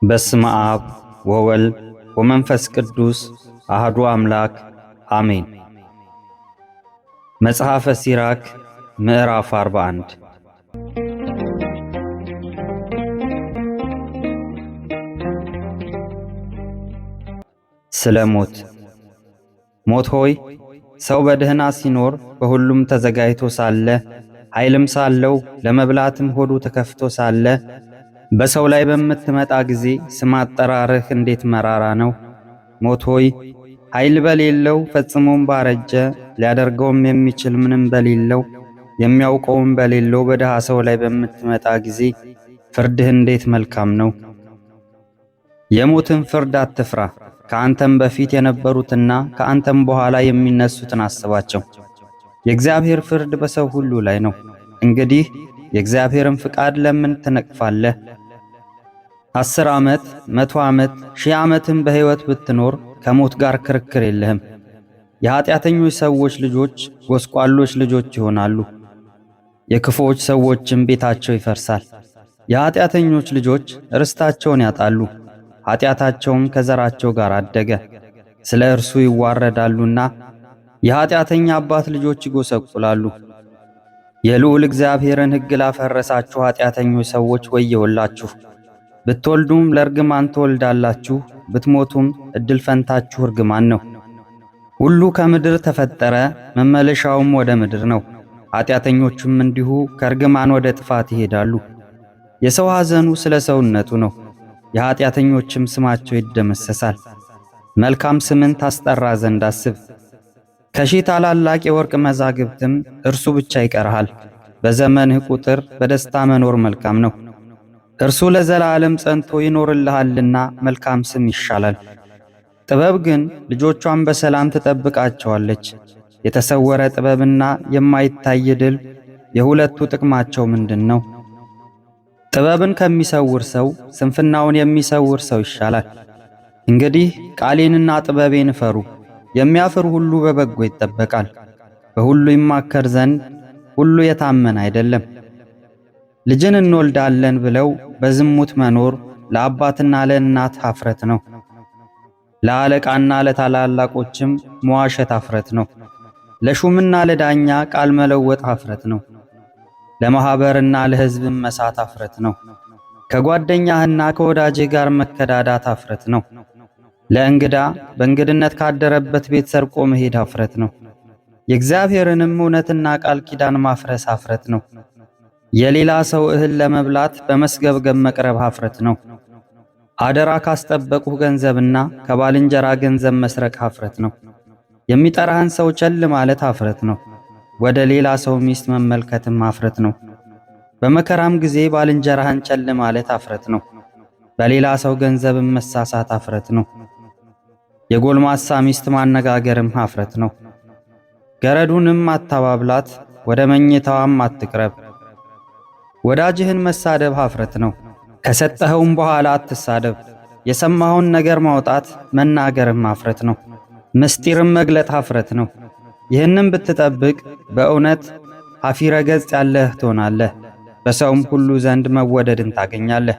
በስመ አብ ወወልድ ወመንፈስ ቅዱስ አህዱ አምላክ አሜን። መጽሐፈ ሲራክ ምዕራፍ 41። ስለ ሞት። ሞት ሆይ፣ ሰው በደህና ሲኖር፣ በሁሉም ተዘጋጅቶ ሳለ፣ ኃይልም ሳለው፣ ለመብላትም ሆዱ ተከፍቶ ሳለ፣ በሰው ላይ በምትመጣ ጊዜ ስም አጠራርህ እንዴት መራራ ነው! ሞት ሆይ፣ ኃይል በሌለው፣ ፈጽሞም ባረጀ፣ ሊያደርገውም የሚችል ምንም በሌለው፣ የሚያውቀውም በሌለው በድሃ ሰው ላይ በምትመጣ ጊዜ ፍርድህ እንዴት መልካም ነው! የሞትን ፍርድ አትፍራ። ከአንተም በፊት የነበሩትና ከአንተም በኋላ የሚነሱትን አስባቸው። የእግዚአብሔር ፍርድ በሰው ሁሉ ላይ ነው። እንግዲህ የእግዚአብሔርን ፍቃድ ለምን ትነቅፋለህ? 10 ዓመት፣ 100 ዓመት፣ 1000 ዓመትም በሕይወት ብትኖር ከሞት ጋር ክርክር የለህም። የኀጢአተኞች ሰዎች ልጆች ጎስቋሎች ልጆች ይሆናሉ። የክፉዎች ሰዎችም ቤታቸው ይፈርሳል። የኀጢአተኞች ልጆች ርስታቸውን ያጣሉ። ኀጢአታቸውም ከዘራቸው ጋር አደገ። ስለ እርሱ ይዋረዳሉና የኀጢአተኛ አባት ልጆች ይጎሰቁላሉ። የልዑል እግዚአብሔርን ሕግ ላፈረሳችሁ ኀጢአተኞች ሰዎች ወየውላችሁ። ብትወልዱም ለእርግማን ትወልዳላችሁ፣ ብትሞቱም እድል ፈንታችሁ እርግማን ነው። ሁሉ ከምድር ተፈጠረ፣ መመለሻውም ወደ ምድር ነው። ኀጢአተኞቹም እንዲሁ ከእርግማን ወደ ጥፋት ይሄዳሉ። የሰው ሐዘኑ ስለ ሰውነቱ ነው፣ የኀጢአተኞችም ስማቸው ይደመሰሳል። መልካም ስምን ታስጠራ ዘንድ አስብ። ከሺህ ታላላቅ የወርቅ መዛግብትም እርሱ ብቻ ይቀርሃል። በዘመንህ ቁጥር በደስታ መኖር መልካም ነው። እርሱ ለዘላለም ጸንቶ ይኖርልሃልና መልካም ስም ይሻላል። ጥበብ ግን ልጆቿን በሰላም ትጠብቃቸዋለች። የተሰወረ ጥበብና የማይታይ ድል የሁለቱ ጥቅማቸው ምንድን ነው? ጥበብን ከሚሰውር ሰው ስንፍናውን የሚሰውር ሰው ይሻላል። እንግዲህ ቃሌንና ጥበቤን እፈሩ። የሚያፍር ሁሉ በበጎ ይጠበቃል። በሁሉ ይማከር ዘንድ ሁሉ የታመነ አይደለም። ልጅን እንወልዳለን ብለው በዝሙት መኖር ለአባትና ለእናት ኀፍረት ነው። ለአለቃና ለታላላቆችም መዋሸት ኀፍረት ነው። ለሹምና ለዳኛ ቃል መለወጥ ኀፍረት ነው። ለማኅበርና ለሕዝብም መሳት ኀፍረት ነው። ከጓደኛህና ከወዳጅህ ጋር መከዳዳት ኀፍረት ነው። ለእንግዳ በእንግድነት ካደረበት ቤት ሰርቆ መሄድ ኀፍረት ነው። የእግዚአብሔርንም እውነትና ቃል ኪዳን ማፍረስ ኀፍረት ነው። የሌላ ሰው እህል ለመብላት በመስገብገብ መቅረብ ኀፍረት ነው። አደራ ካስጠበቁህ ገንዘብና ከባልንጀራ ገንዘብ መስረቅ ኀፍረት ነው። የሚጠራህን ሰው ቸል ማለት ኀፍረት ነው። ወደ ሌላ ሰው ሚስት መመልከትም ኀፍረት ነው። በመከራም ጊዜ ባልንጀራህን ቸል ማለት ኀፍረት ነው። በሌላ ሰው ገንዘብም መሳሳት ኀፍረት ነው። የጎልማሳ ሚስት ማነጋገርም ኀፍረት ነው። ገረዱንም አታባብላት፣ ወደ መኝታዋም አትቅረብ። ወዳጅህን መሳደብ ኀፍረት ነው። ከሰጠኸውም በኋላ አትሳደብ። የሰማኸውን ነገር ማውጣት መናገርም ኀፍረት ነው። ምስጢርም መግለጥ ኀፍረት ነው። ይህንም ብትጠብቅ በእውነት ኀፊረ ገጽ ያለህ ትሆናለህ፣ በሰውም ሁሉ ዘንድ መወደድን ታገኛለህ።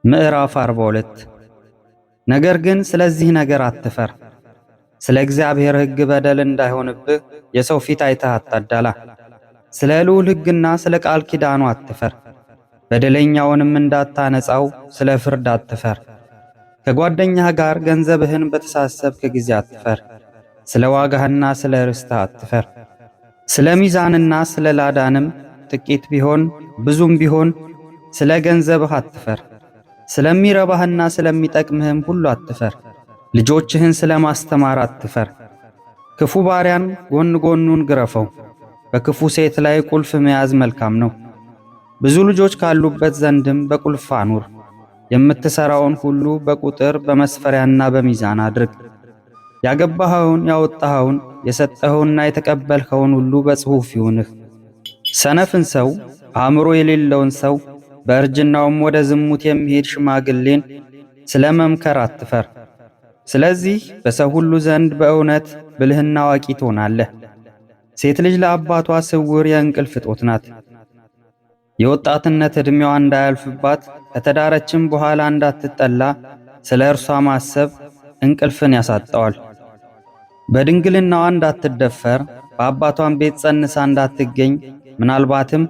ምዕራፍ 42። ነገር ግን ስለዚህ ነገር አትፈር። ስለ እግዚአብሔር ሕግ በደል እንዳይሆንብህ የሰው ፊት አይተህ አታዳላ። ስለ ልዑል ሕግና ስለ ቃል ኪዳኑ አትፈር። በደለኛውንም እንዳታነጻው ስለ ፍርድ አትፈር። ከጓደኛህ ጋር ገንዘብህን በተሳሰብክ ጊዜ አትፈር። ስለ ዋጋህና ስለ ርስትህ አትፈር። ስለ ሚዛንና ስለ ላዳንም ጥቂት ቢሆን ብዙም ቢሆን ስለ ገንዘብህ አትፈር። ስለሚረባህና ስለሚጠቅምህም ሁሉ አትፈር። ልጆችህን ስለ ማስተማር አትፈር። ክፉ ባሪያን ጎን ጎኑን ግረፈው። በክፉ ሴት ላይ ቁልፍ መያዝ መልካም ነው። ብዙ ልጆች ካሉበት ዘንድም በቁልፍ አኑር። የምትሠራውን ሁሉ በቁጥር በመስፈሪያና በሚዛን አድርግ። ያገባኸውን ያወጣኸውን የሰጠኸውና የተቀበልኸውን ሁሉ በጽሑፍ ይሁንህ። ሰነፍን ሰው፣ አእምሮ የሌለውን ሰው፣ በእርጅናውም ወደ ዝሙት የሚሄድ ሽማግሌን ስለ መምከር አትፈር። ስለዚህ በሰው ሁሉ ዘንድ በእውነት ብልህና አዋቂ ትሆናለህ። ሴት ልጅ ለአባቷ ስውር የእንቅልፍ እጦት ናት። የወጣትነት ዕድሜዋ እንዳያልፍባት ከተዳረችም በኋላ እንዳትጠላ ስለ እርሷ ማሰብ እንቅልፍን ያሳጠዋል። በድንግልናዋ እንዳትደፈር በአባቷን ቤት ጸንሳ እንዳትገኝ ምናልባትም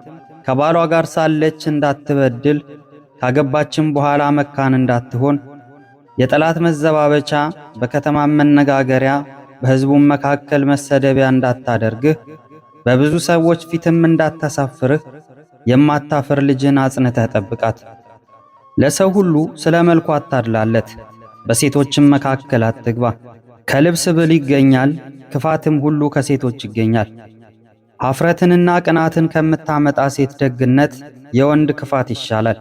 ከባሏ ጋር ሳለች እንዳትበድል ካገባችም በኋላ መካን እንዳትሆን የጠላት መዘባበቻ በከተማም መነጋገሪያ በሕዝቡም መካከል መሰደቢያ እንዳታደርግህ በብዙ ሰዎች ፊትም እንዳታሳፍርህ የማታፍር ልጅን አጽንተህ ጠብቃት። ለሰው ሁሉ ስለ መልኩ አታድላለት፣ በሴቶችም መካከል አትግባ። ከልብስ ብል ይገኛል፣ ክፋትም ሁሉ ከሴቶች ይገኛል። ኀፍረትንና ቅናትን ከምታመጣ ሴት ደግነት የወንድ ክፋት ይሻላል።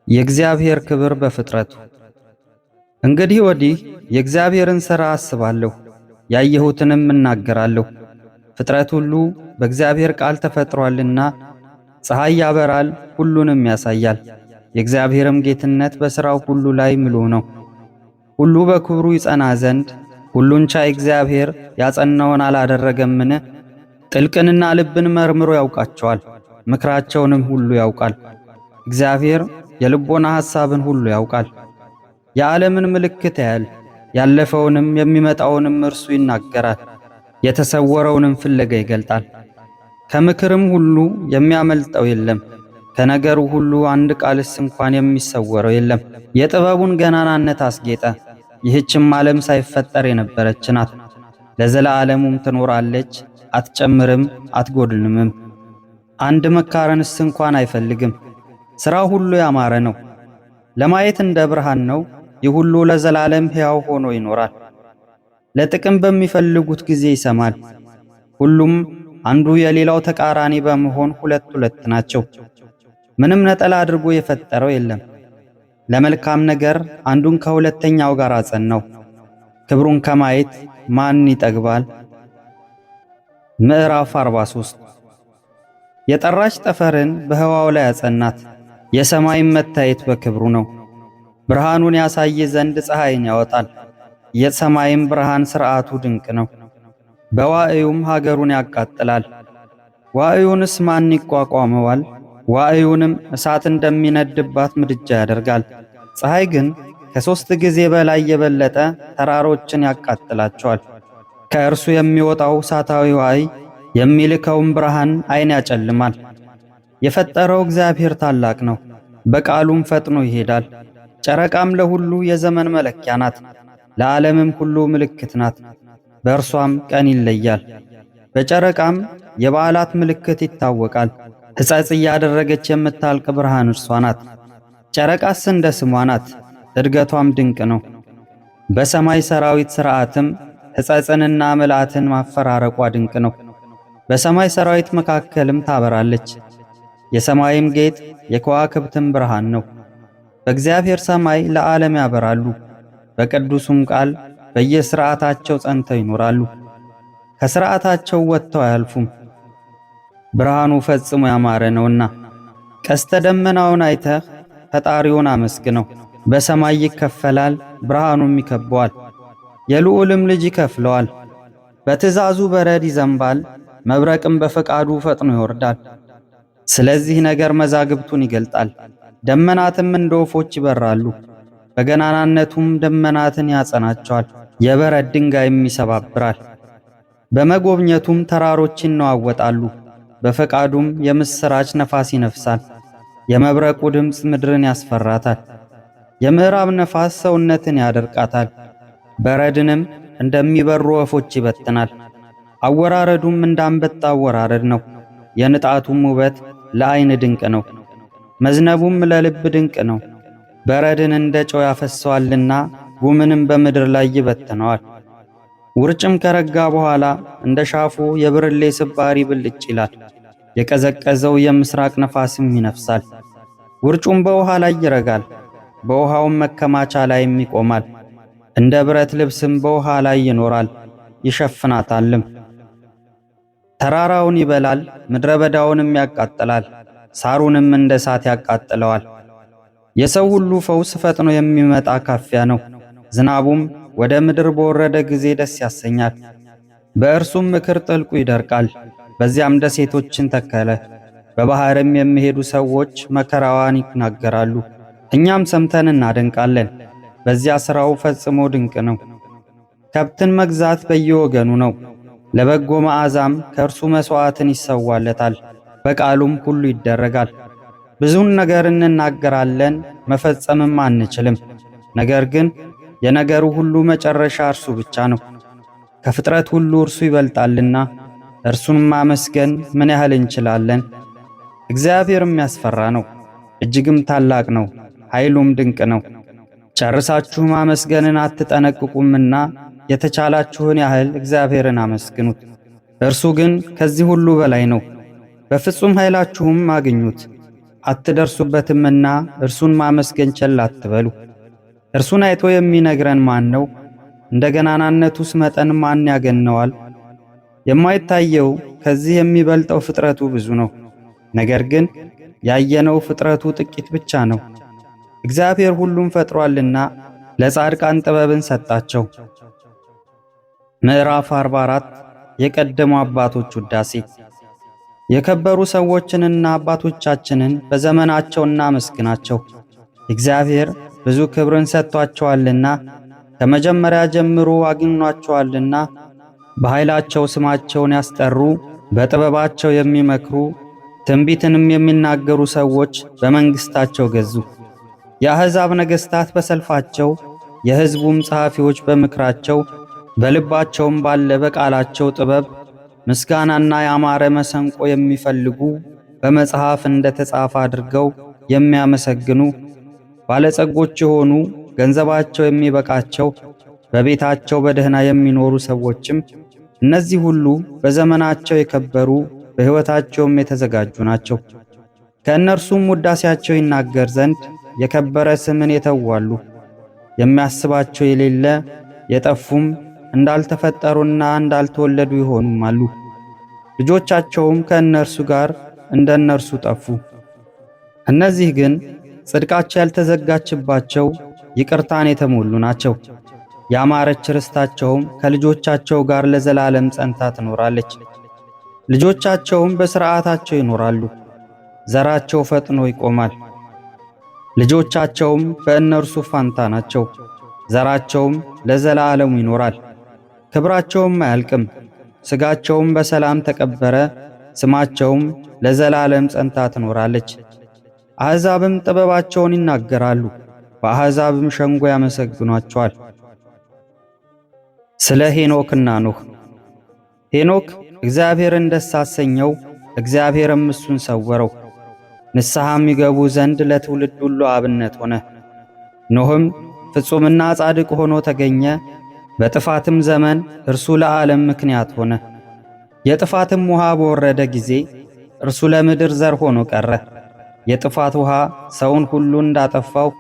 የእግዚአብሔር ክብር በፍጥረቱ። እንግዲህ ወዲህ የእግዚአብሔርን ሥራ አስባለሁ፣ ያየሁትንም እናገራለሁ። ፍጥረት ሁሉ በእግዚአብሔር ቃል ተፈጥሯልና ፀሐይ ያበራል፣ ሁሉንም ያሳያል። የእግዚአብሔርም ጌትነት በሥራው ሁሉ ላይ ምሉ ነው። ሁሉ በክብሩ ይጸና ዘንድ ሁሉን ቻይ እግዚአብሔር ያጸናውን አላደረገምን? ጥልቅንና ልብን መርምሮ ያውቃቸዋል፣ ምክራቸውንም ሁሉ ያውቃል። እግዚአብሔር የልቦና ሐሳብን ሁሉ ያውቃል። የዓለምን ምልክት ያያል፣ ያለፈውንም የሚመጣውንም እርሱ ይናገራል። የተሰወረውንም ፍለጋ ይገልጣል። ከምክርም ሁሉ የሚያመልጠው የለም። ከነገሩ ሁሉ አንድ ቃልስ እንኳን የሚሰወረው የለም። የጥበቡን ገናናነት አስጌጠ። ይህችም ዓለም ሳይፈጠር የነበረች ናት። ለዘላለሙም ትኖራለች፣ አትጨምርም አትጎድልምም። አንድ መካረንስ እንኳን አይፈልግም። ሥራው ሁሉ ያማረ ነው፣ ለማየት እንደ ብርሃን ነው። ይህ ሁሉ ለዘላለም ሕያው ሆኖ ይኖራል። ለጥቅም በሚፈልጉት ጊዜ ይሰማል። ሁሉም አንዱ የሌላው ተቃራኒ በመሆን ሁለት ሁለት ናቸው። ምንም ነጠላ አድርጎ የፈጠረው የለም። ለመልካም ነገር አንዱን ከሁለተኛው ጋር አጸናው። ክብሩን ከማየት ማን ይጠግባል? ምዕራፍ 43 የጠራች ጠፈርን በህዋው ላይ አጸናት። የሰማይን መታየት በክብሩ ነው። ብርሃኑን ያሳይ ዘንድ ፀሐይን ያወጣል። የሰማይም ብርሃን ሥርዓቱ ድንቅ ነው። በዋዕዩም ሀገሩን ያቃጥላል። ዋዕዩንስ ማን ይቋቋመዋል? ዋዕዩንም እሳት እንደሚነድባት ምድጃ ያደርጋል። ፀሐይ ግን ከሦስት ጊዜ በላይ የበለጠ ተራሮችን ያቃጥላቸዋል። ከእርሱ የሚወጣው እሳታዊ ዋዕይ የሚልከውን ብርሃን ዓይን ያጨልማል። የፈጠረው እግዚአብሔር ታላቅ ነው፣ በቃሉም ፈጥኖ ይሄዳል። ጨረቃም ለሁሉ የዘመን መለኪያ ናት፣ ለዓለምም ሁሉ ምልክት ናት። በእርሷም ቀን ይለያል፣ በጨረቃም የበዓላት ምልክት ይታወቃል። ሕጸጽ እያደረገች የምታልቅ ብርሃን እርሷ ናት። ጨረቃስ እንደ ስሟ ናት፣ እድገቷም ድንቅ ነው። በሰማይ ሰራዊት ሥርዓትም ሕጸጽንና ምልአትን ማፈራረቋ ድንቅ ነው። በሰማይ ሰራዊት መካከልም ታበራለች። የሰማይም ጌጥ የከዋክብትም ብርሃን ነው። በእግዚአብሔር ሰማይ ለዓለም ያበራሉ። በቅዱሱም ቃል በየሥርዓታቸው ጸንተው ይኖራሉ። ከሥርዓታቸው ወጥተው አያልፉም። ብርሃኑ ፈጽሞ ያማረ ነውና። ቀስተ ደመናውን አይተህ ፈጣሪውን አመስግነው። በሰማይ ይከፈላል፣ ብርሃኑም ይከበዋል። የልዑልም ልጅ ይከፍለዋል። በትእዛዙ በረድ ይዘንባል፣ መብረቅም በፈቃዱ ፈጥኖ ይወርዳል። ስለዚህ ነገር መዛግብቱን ይገልጣል። ደመናትም እንደ ወፎች ይበራሉ። በገናናነቱም ደመናትን ያጸናቸዋል፣ የበረድ ድንጋይም ይሰባብራል። በመጎብኘቱም ተራሮች ይነዋወጣሉ። በፈቃዱም የምስራች ነፋስ ይነፍሳል። የመብረቁ ድምፅ ምድርን ያስፈራታል። የምዕራብ ነፋስ ሰውነትን ያደርቃታል። በረድንም እንደሚበሩ ወፎች ይበትናል። አወራረዱም እንዳንበጣ አወራረድ ነው። የንጣቱም ውበት ለዓይን ድንቅ ነው። መዝነቡም ለልብ ድንቅ ነው። በረድን እንደ ጨው ያፈሰዋልና ጉምንም በምድር ላይ ይበትነዋል። ውርጭም ከረጋ በኋላ እንደ ሻፉ የብርሌ ስባሪ ብልጭ ይላል። የቀዘቀዘው የምስራቅ ነፋስም ይነፍሳል። ውርጩም በውሃ ላይ ይረጋል፣ በውሃውም መከማቻ ላይም ይቆማል። እንደ ብረት ልብስም በውሃ ላይ ይኖራል፣ ይሸፍናታልም። ተራራውን ይበላል፣ ምድረ በዳውንም ያቃጥላል፣ ሳሩንም እንደ እሳት ያቃጥለዋል። የሰው ሁሉ ፈውስ ፈጥኖ የሚመጣ ካፊያ ነው። ዝናቡም ወደ ምድር በወረደ ጊዜ ደስ ያሰኛል። በእርሱም ምክር ጥልቁ ይደርቃል። በዚያም ደሴቶችን ተከለ። በባሕርም የሚሄዱ ሰዎች መከራዋን ይናገራሉ። እኛም ሰምተን እናደንቃለን። በዚያ ሥራው ፈጽሞ ድንቅ ነው። ከብትን መግዛት በየወገኑ ነው። ለበጎ መዓዛም ከእርሱ መሥዋዕትን ይሰዋለታል። በቃሉም ሁሉ ይደረጋል። ብዙን ነገር እንናገራለን፣ መፈጸምም አንችልም። ነገር ግን የነገሩ ሁሉ መጨረሻ እርሱ ብቻ ነው። ከፍጥረት ሁሉ እርሱ ይበልጣልና እርሱን ማመስገን ምን ያህል እንችላለን? እግዚአብሔር የሚያስፈራ ነው፣ እጅግም ታላቅ ነው፣ ኃይሉም ድንቅ ነው። ጨርሳችሁ ማመስገንን አትጠነቅቁምና የተቻላችሁን ያህል እግዚአብሔርን አመስግኑት። እርሱ ግን ከዚህ ሁሉ በላይ ነው። በፍጹም ኃይላችሁም አግኙት፣ አትደርሱበትምና እርሱን ማመስገን ቸል አትበሉ። እርሱን አይቶ የሚነግረን ማን ነው? እንደ ገናናነቱስ መጠን ማን ያገነዋል? የማይታየው ከዚህ የሚበልጠው ፍጥረቱ ብዙ ነው። ነገር ግን ያየነው ፍጥረቱ ጥቂት ብቻ ነው። እግዚአብሔር ሁሉም ፈጥሯልና ለጻድቃን ጥበብን ሰጣቸው። ምዕራፍ 44 የቀደሙ አባቶች ውዳሴ። የከበሩ ሰዎችንና አባቶቻችንን በዘመናቸው እናመስግናቸው። እግዚአብሔር ብዙ ክብርን ሰጥቷቸዋልና ከመጀመሪያ ጀምሮ አግኝኗቸዋልና። በኃይላቸው ስማቸውን ያስጠሩ፣ በጥበባቸው የሚመክሩ ትንቢትንም የሚናገሩ ሰዎች በመንግሥታቸው ገዙ። የአሕዛብ ነገሥታት በሰልፋቸው፣ የሕዝቡም ጸሐፊዎች በምክራቸው፣ በልባቸውም ባለ በቃላቸው ጥበብ ምስጋናና ያማረ መሰንቆ የሚፈልጉ በመጽሐፍ እንደ ተጻፈ አድርገው የሚያመሰግኑ ባለጸጎች የሆኑ ገንዘባቸው የሚበቃቸው በቤታቸው በደህና የሚኖሩ ሰዎችም እነዚህ ሁሉ በዘመናቸው የከበሩ በሕይወታቸውም የተዘጋጁ ናቸው። ከእነርሱም ውዳሴያቸው ይናገር ዘንድ የከበረ ስምን የተዋሉ የሚያስባቸው የሌለ የጠፉም እንዳልተፈጠሩና እንዳልተወለዱ ይሆኑም አሉ። ልጆቻቸውም ከእነርሱ ጋር እንደ እነርሱ ጠፉ። እነዚህ ግን ጽድቃቸው ያልተዘጋችባቸው ይቅርታን የተሞሉ ናቸው። ያማረች ርስታቸውም ከልጆቻቸው ጋር ለዘላለም ጸንታ ትኖራለች። ልጆቻቸውም በሥርዓታቸው ይኖራሉ፣ ዘራቸው ፈጥኖ ይቆማል። ልጆቻቸውም በእነርሱ ፋንታ ናቸው፣ ዘራቸውም ለዘላለሙ ይኖራል። ክብራቸውም አያልቅም። ሥጋቸውም በሰላም ተቀበረ፣ ስማቸውም ለዘላለም ጸንታ ትኖራለች። አሕዛብም ጥበባቸውን ይናገራሉ፣ በአሕዛብም ሸንጎ ያመሰግኗቸዋል። ስለ ሄኖክና ኖህ። ሄኖክ እግዚአብሔርን ደስ አሰኘው፣ እግዚአብሔርም እሱን ሰወረው። ንስሐም ይገቡ ዘንድ ለትውልድ ሁሉ አብነት ሆነ። ኖህም ፍጹምና ጻድቅ ሆኖ ተገኘ። በጥፋትም ዘመን እርሱ ለዓለም ምክንያት ሆነ። የጥፋትም ውሃ በወረደ ጊዜ እርሱ ለምድር ዘር ሆኖ ቀረ። የጥፋት ውሃ ሰውን ሁሉ እንዳጠፋው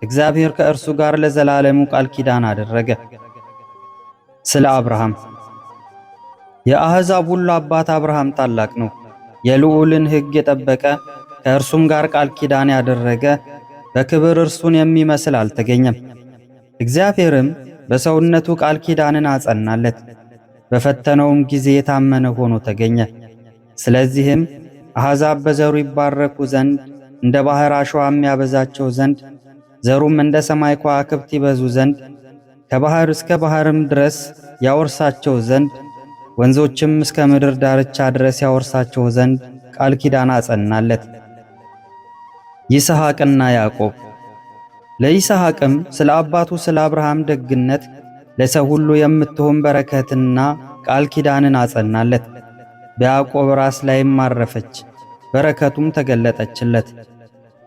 እግዚአብሔር ከእርሱ ጋር ለዘላለሙ ቃል ኪዳን አደረገ። ስለ አብርሃም። የአሕዛብ ሁሉ አባት አብርሃም ታላቅ ነው። የልዑልን ሕግ የጠበቀ ከእርሱም ጋር ቃል ኪዳን ያደረገ በክብር እርሱን የሚመስል አልተገኘም። እግዚአብሔርም በሰውነቱ ቃል ኪዳንን አጸናለት፣ በፈተነውም ጊዜ የታመነ ሆኖ ተገኘ። ስለዚህም አሕዛብ በዘሩ ይባረኩ ዘንድ እንደ ባሕር አሸዋም ያበዛቸው ዘንድ ዘሩም እንደ ሰማይ ከዋክብት ይበዙ ዘንድ ከባሕር እስከ ባሕርም ድረስ ያወርሳቸው ዘንድ ወንዞችም እስከ ምድር ዳርቻ ድረስ ያወርሳቸው ዘንድ ቃል ኪዳን አጸናለት። ይስሐቅና ያዕቆብ። ለይስሐቅም ስለ አባቱ ስለ አብርሃም ደግነት ለሰው ሁሉ የምትሆን በረከትና ቃል ኪዳንን አጸናለት። በያዕቆብ ራስ ላይም አረፈች፣ በረከቱም ተገለጠችለት።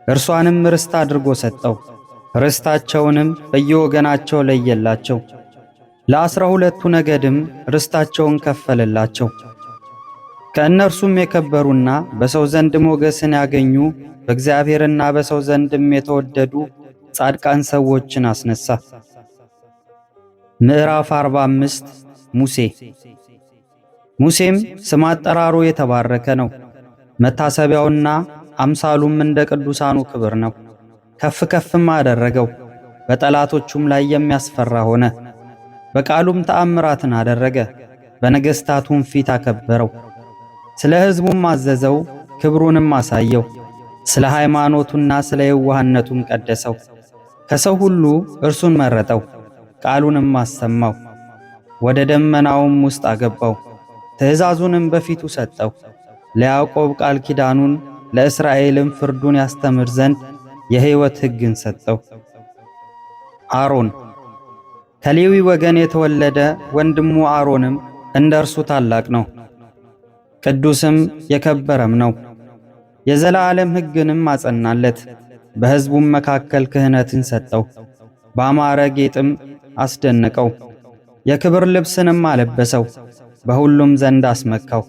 እርሷንም ርስት አድርጎ ሰጠው። ርስታቸውንም በየወገናቸው ለየላቸው። ለ12ቱ ነገድም ርስታቸውን ከፈለላቸው። ከእነርሱም የከበሩና በሰው ዘንድ ሞገስን ያገኙ በእግዚአብሔርና በሰው ዘንድም የተወደዱ ጻድቃን ሰዎችን አስነሳ። ምዕራፍ 45 ሙሴ። ሙሴም ስም አጠራሩ የተባረከ ነው። መታሰቢያውና አምሳሉም እንደ ቅዱሳኑ ክብር ነው። ከፍ ከፍም አደረገው፣ በጠላቶቹም ላይ የሚያስፈራ ሆነ። በቃሉም ተአምራትን አደረገ፣ በነገሥታቱም ፊት አከበረው። ስለ ሕዝቡም አዘዘው፣ ክብሩንም አሳየው። ስለ ሃይማኖቱና ስለ የዋህነቱም ቀደሰው። ከሰው ሁሉ እርሱን መረጠው፣ ቃሉንም አሰማው። ወደ ደመናውም ውስጥ አገባው፣ ትእዛዙንም በፊቱ ሰጠው። ለያዕቆብ ቃል ኪዳኑን ለእስራኤልም ፍርዱን ያስተምር ዘንድ የሕይወት ሕግን ሰጠው። አሮን ከሌዊ ወገን የተወለደ ወንድሙ አሮንም እንደ እርሱ ታላቅ ነው፣ ቅዱስም የከበረም ነው። የዘላለም ሕግንም አጸናለት፣ በሕዝቡም መካከል ክህነትን ሰጠው። በአማረ ጌጥም አስደነቀው፣ የክብር ልብስንም አለበሰው፣ በሁሉም ዘንድ አስመካው።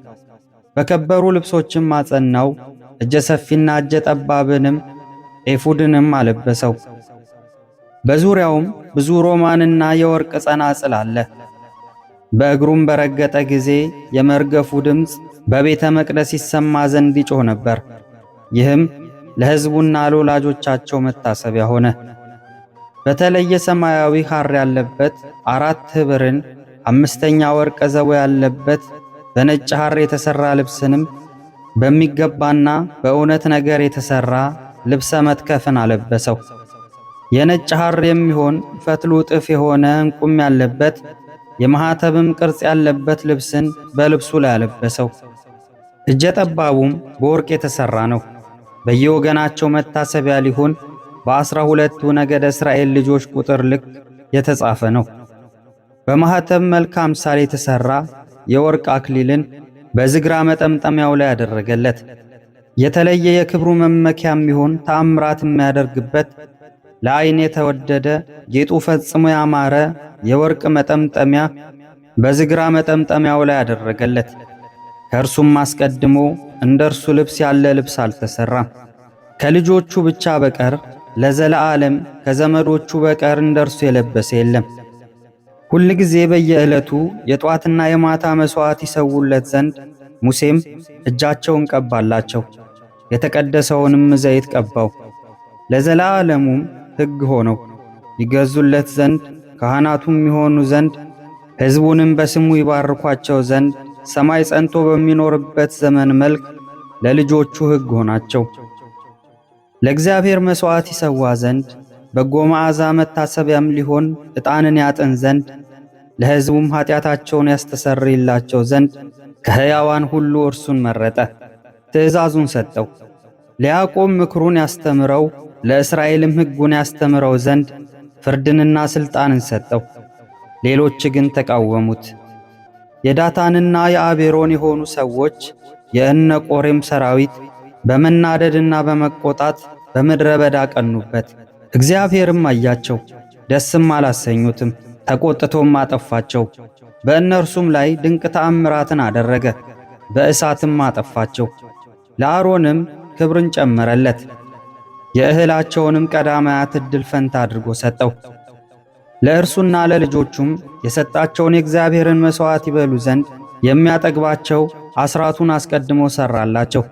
በከበሩ ልብሶችም አጸናው፣ እጀ ሰፊና እጀ ጠባብንም ኤፉድንም አለበሰው። በዙሪያውም ብዙ ሮማንና የወርቅ ጸናጽል አለ። በእግሩም በረገጠ ጊዜ የመርገፉ ድምፅ በቤተ መቅደስ ይሰማ ዘንድ ይጮህ ነበር። ይህም ለሕዝቡና ለወላጆቻቸው መታሰቢያ ሆነ። በተለየ ሰማያዊ ሐር ያለበት አራት ኅብርን አምስተኛ ወርቀ ዘቦ ያለበት በነጭ ሐር የተሠራ ልብስንም በሚገባና በእውነት ነገር የተሠራ ልብሰ መትከፍን አለበሰው። የነጭ ሐር የሚሆን ፈትሉ ጥፍ የሆነ ዕንቁም ያለበት የማኅተብም ቅርጽ ያለበት ልብስን በልብሱ ላይ አለበሰው። እጀ ጠባቡም በወርቅ የተሠራ ነው። በየወገናቸው መታሰቢያ ሊሆን በ12ቱ ነገደ እስራኤል ልጆች ቁጥር ልክ የተጻፈ ነው። በማኅተብ መልክ አምሳል የተሠራ የወርቅ አክሊልን በዝግራ መጠምጠሚያው ላይ ያደረገለት የተለየ የክብሩ መመኪያ የሚሆን ተአምራት የሚያደርግበት ለዓይን የተወደደ ጌጡ ፈጽሞ ያማረ የወርቅ መጠምጠሚያ በዝግራ መጠምጠሚያው ላይ ያደረገለት። ከእርሱም አስቀድሞ እንደ እርሱ ልብስ ያለ ልብስ አልተሰራም። ከልጆቹ ብቻ በቀር ለዘለዓለም ከዘመዶቹ በቀር እንደ እርሱ የለበሰ የለም። ሁል ጊዜ በየዕለቱ የጧትና የማታ መሥዋዕት ይሰውለት ዘንድ ሙሴም እጃቸውን ቀባላቸው፣ የተቀደሰውንም ዘይት ቀባው። ለዘላለሙም ሕግ ሆነው ይገዙለት ዘንድ ካህናቱም ይሆኑ ዘንድ ሕዝቡንም በስሙ ይባርኳቸው ዘንድ ሰማይ ጸንቶ በሚኖርበት ዘመን መልክ ለልጆቹ ሕግ ሆናቸው። ለእግዚአብሔር መሥዋዕት ይሰዋ ዘንድ በጎ መዓዛ መታሰቢያም ሊሆን ዕጣንን ያጥን ዘንድ ለሕዝቡም ኃጢአታቸውን ያስተሰርይላቸው ዘንድ ከሕያዋን ሁሉ እርሱን መረጠ፣ ትእዛዙን ሰጠው። ለያዕቆብ ምክሩን ያስተምረው ለእስራኤልም ሕጉን ያስተምረው ዘንድ ፍርድንና ሥልጣንን ሰጠው። ሌሎች ግን ተቃወሙት። የዳታንና የአቤሮን የሆኑ ሰዎች የእነ ቆሬም ሰራዊት በመናደድና በመቆጣት በምድረ በዳ ቀኑበት። እግዚአብሔርም አያቸው፣ ደስም አላሰኙትም፣ ተቆጥቶም አጠፋቸው። በእነርሱም ላይ ድንቅ ተአምራትን አደረገ፣ በእሳትም አጠፋቸው። ለአሮንም ክብርን ጨመረለት፣ የእህላቸውንም ቀዳማያት ዕድል ፈንታ አድርጎ ሰጠው። ለእርሱና ለልጆቹም የሰጣቸውን የእግዚአብሔርን መሥዋዕት ይበሉ ዘንድ የሚያጠግባቸው አስራቱን አስቀድሞ ሰራላቸው።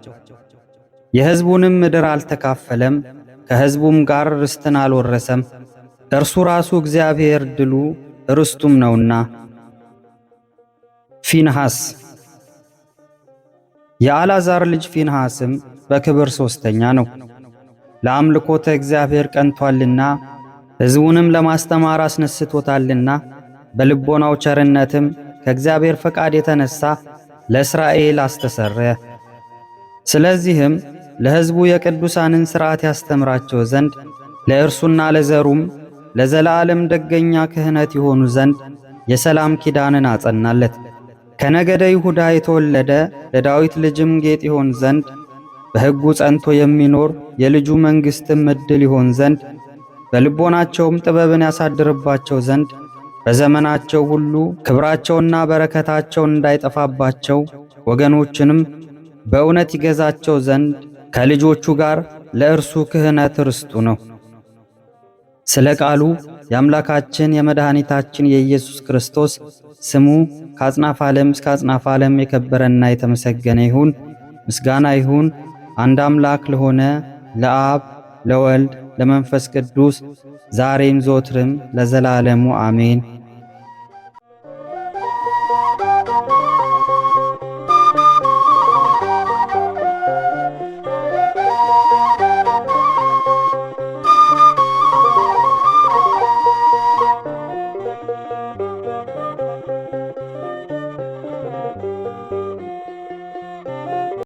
የሕዝቡንም ምድር አልተካፈለም፣ ከሕዝቡም ጋር ርስትን አልወረሰም። እርሱ ራሱ እግዚአብሔር ድሉ ርስቱም ነውና። ፊንሐስ የአልዓዛር ልጅ ፊንሐስም በክብር ሦስተኛ ነው። ለአምልኮተ እግዚአብሔር ቀንቷልና ሕዝቡንም ለማስተማር አስነስቶታልና በልቦናው ቸርነትም ከእግዚአብሔር ፈቃድ የተነሳ ለእስራኤል አስተሰረየ። ስለዚህም ለሕዝቡ የቅዱሳንን ሥርዓት ያስተምራቸው ዘንድ ለእርሱና ለዘሩም ለዘላለም ደገኛ ክህነት ይሆኑ ዘንድ የሰላም ኪዳንን አጸናለት። ከነገደ ይሁዳ የተወለደ ለዳዊት ልጅም ጌጥ ይሆን ዘንድ በሕጉ ጸንቶ የሚኖር የልጁ መንግሥትም ዕድል ይሆን ዘንድ በልቦናቸውም ጥበብን ያሳድርባቸው ዘንድ በዘመናቸው ሁሉ ክብራቸውና በረከታቸው እንዳይጠፋባቸው ወገኖችንም በእውነት ይገዛቸው ዘንድ ከልጆቹ ጋር ለእርሱ ክህነት ርስቱ ነው። ስለ ቃሉ የአምላካችን የመድኃኒታችን የኢየሱስ ክርስቶስ ስሙ ከአጽናፈ ዓለም እስከ አጽናፈ ዓለም የከበረና የተመሰገነ ይሁን። ምስጋና ይሁን አንድ አምላክ ለሆነ ለአብ ለወልድ ለመንፈስ ቅዱስ ዛሬም ዘወትርም ለዘላለሙ አሜን።